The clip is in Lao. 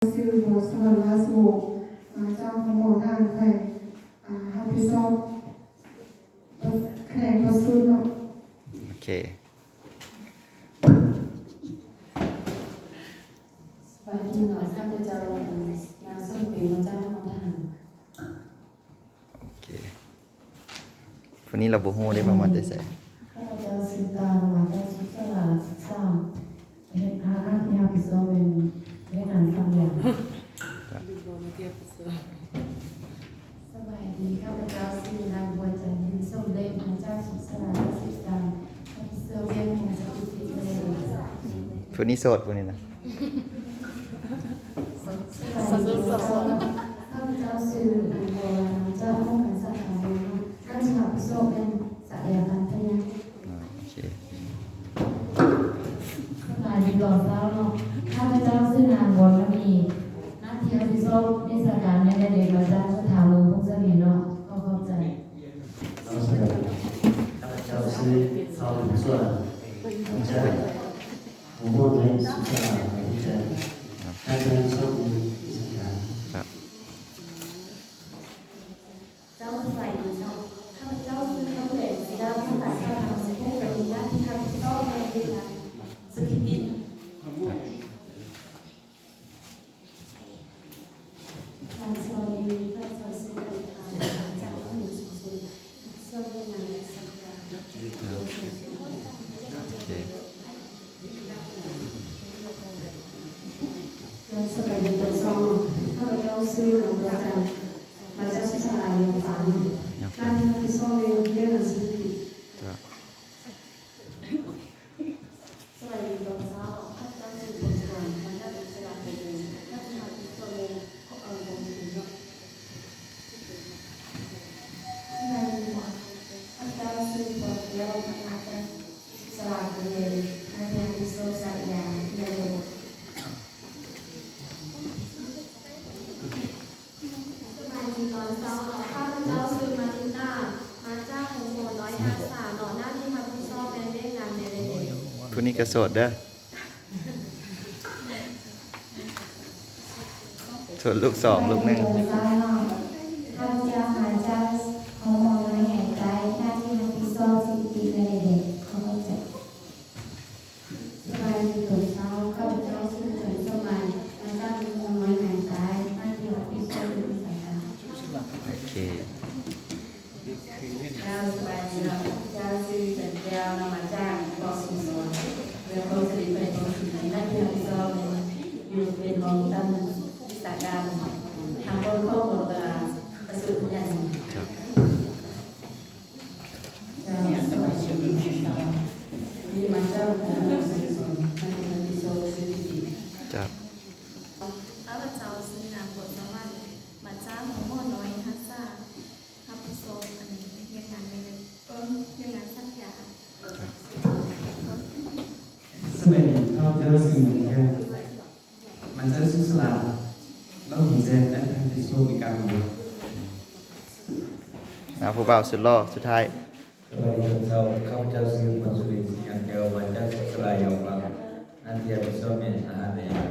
ຊື່ ບົວສະຫວັນ ລາຊະວົງ ມາຈາກໂຮງໝໍດ່ານ ແຂວງ ອາ ຮັບຜິດຊອບ ແຂວງປະສູນເນາະ. ໂອເຄ. ສະບາຍດີເນາະ ຂ້າພະເຈົ້າ ນາງສົມເປັນ ມາຈາກໂຮງໝໍດ່ານ. ໂອເຄ. ຜູ້ນີ້ລາວບໍ່ຮູ້ເດ້ວ່າມາແຕ່ໃສ. ຂ້າພະເຈົ້າຊື່ຕານ ມາຈາກສຸກສາລາສິບສາມ ເຮັດ ພາກງານທີ່ຮັບຜິດຊອບແມ່ນວຽກງານສັກຢາ. ສະບາຍດີ ຂ້າພະເຈົ້າຊື່ນາງ ບົວຈັນ ເພັນສົມເດດ ມາຈາກສຸກສາລາສິບສາມ ຮັບຜິດຊອບວຽກງານສະຖິຕິ ຜູ້ນີ້ໂສດ ຜູ້ນີ້ນະ. ສະບາຍດີ ຂ້າພະເຈົ້າຊື່ນາງ ບົວລະນາ ຈາກຫ້ອງການສັກຢາເມືອງເນາະ ໜ້າທີ່ຮັບຜິດຊອບແມ່ນສັກຢາການພະຍາ. ອາ ໂອເຄ. ສະບາຍດີຕອນເຊົ້າເນາະ ຂ້າພະເຈົ້າຊື່ນາງ ບົວລະມີ ໜ້າທີ່ຮັບຜິດຊອບວິຊາການແມ່ນເດັກ ມາຈາກສາຂາເມືອງຜົ້ງສາລີເນາະ. ຂໍຂອບໃຈ. ນະມັດສະການ ຂ້າພະເຈົ້າຊື່ ຊາວບຸນສ່ວນ ມາຈາກ ໂຮງໝໍນ້ອຍສຸກສາລາ ຂໍຂອບໃຈ. ຂ້າພະເຈົ້າຊື່ ເຈົ້າສະບາຍດີເຈົ້າ ຂ້າພະເຈົ້າຊື່ຄຳແສງ ສີດາ ພາສາສາທາລະນະສຸກ ປະລິນຍາທີ່ຮັບຜິດຊອບແມ່ນເວລາສະຖິຕິ. ສະບາຍດີຕອນເຊົ້າ ຂ້າພະເຈົ້າຊື່ ນາງ ດວງຈັນ ມາຈາກສຸກສາລາວຽງຈັນ ໜ້າທີ່ຮັບຜິດຊອບແມ່ນວຽກງານສະຖິຕິ. ສະບາຍດີຕອນເຊົ້າ ຂ້າພະເຈົ້າຊື່ ພົນສະຫວັນ ມາຈາກສຸກສາລາວຽງຈັນ ໜ້າທີ່ຮັບຜິດຊອບແມ່ນ ເອີ ກອງທຶນເນາະ. ສະບາຍດີ ຂ້າພະເຈົ້າຊື່ ພອນແກ້ວ ມາຈາກສຸກສາລາວເປັນເດ ໜ້າທີ່ຮັບຜິດຊອບສັກຢາ ທີ່ລະບົບ. ສະບາຍດີຕອນເຊົ້າ ຂ້າພະເຈົ້າຊື່ ມາລິນຕາ ມາຈາກໂຮງໝໍນ້ອຍຮັກສາເນາະ ໜ້າທີ່ຮັບຜິດຊອບແມ່ນວຽກງານແມ່ແລະເດັກ. ຜູ້ນີ້ກະໂສດເດີ ໂສດລູກສອງ ລູກໜຶ່ງ. ສະບາຍດີຕອນເຊົ້າ ຂ້າພະເຈົ້າມາຈາກໂຮງໝໍນ້ອຍແຮງໃຕ້ ໜ້າທີ່ຮັບຜິດຊອບສະຖິຕິແມ່ແລະເດັກ. ຂໍຂອບໃຈ. ສະບາຍດີຕອນເຊົ້າ ຂ້າພະເຈົ້າຊື່ ຈັນສົມໝາຍ ມາຈາກໂຮງໝໍນ້ອຍແຮງໃຕ້ ໜ້າທີ່ຮັບຜິດຊອບເປັນວິຊາການ. ໂອເຄ. ເຈົ້າ ສະບາຍດີເນາະ ເຈົ້າຊື່ ຈັນແກ້ວ ມາຈາກ ປອກສຸມສອນ ເມືອງຜົ້ງສາລີ ແຂວງຜົ້ງສາລີ ໜ້າທີ່ຮັບຜິດຊອບແມ່ນຢູ່ເປັນຮອງຕຳແໜ່ງວິຊາການ ທາງບົນຂໍ້ມູນຕະລາງປະສູນພະຍາ. ເຈົ້າ ຂ້າພະເຈົ້າຊື່ນາງ ບົວສະຫວັນ ມາຈາກໂຮງໝໍນ້ອຍຮັກສາ ຮັບຜິດຊອບອັນວຽກງານແມ່ນ ເອີ ວຽກງານສັກຢາ. ສະບາຍດີ ຂ້າພະເຈົ້າຊື່ ມາຈາກສຸກສາລາ ລາວເຫັນແຈ້ງ ແລະ ຮັບຜິດຊອບອີກການ. ອາ ຜູ້ບ່າວສຸດຫຼໍ່ສຸດທ້າຍ. ສະບາຍດີຕອນເຊົ້າ ຂ້າພະເຈົ້າຊື່ ພອນສຸລິນ ສີງານແກ້ວ ມາຈາກສຸກສາລາ ຢອງວາງ ໜ້າທີ່ຮັບຜິດຊອບແມ່ນອາຫານ ແລະ ຢາ.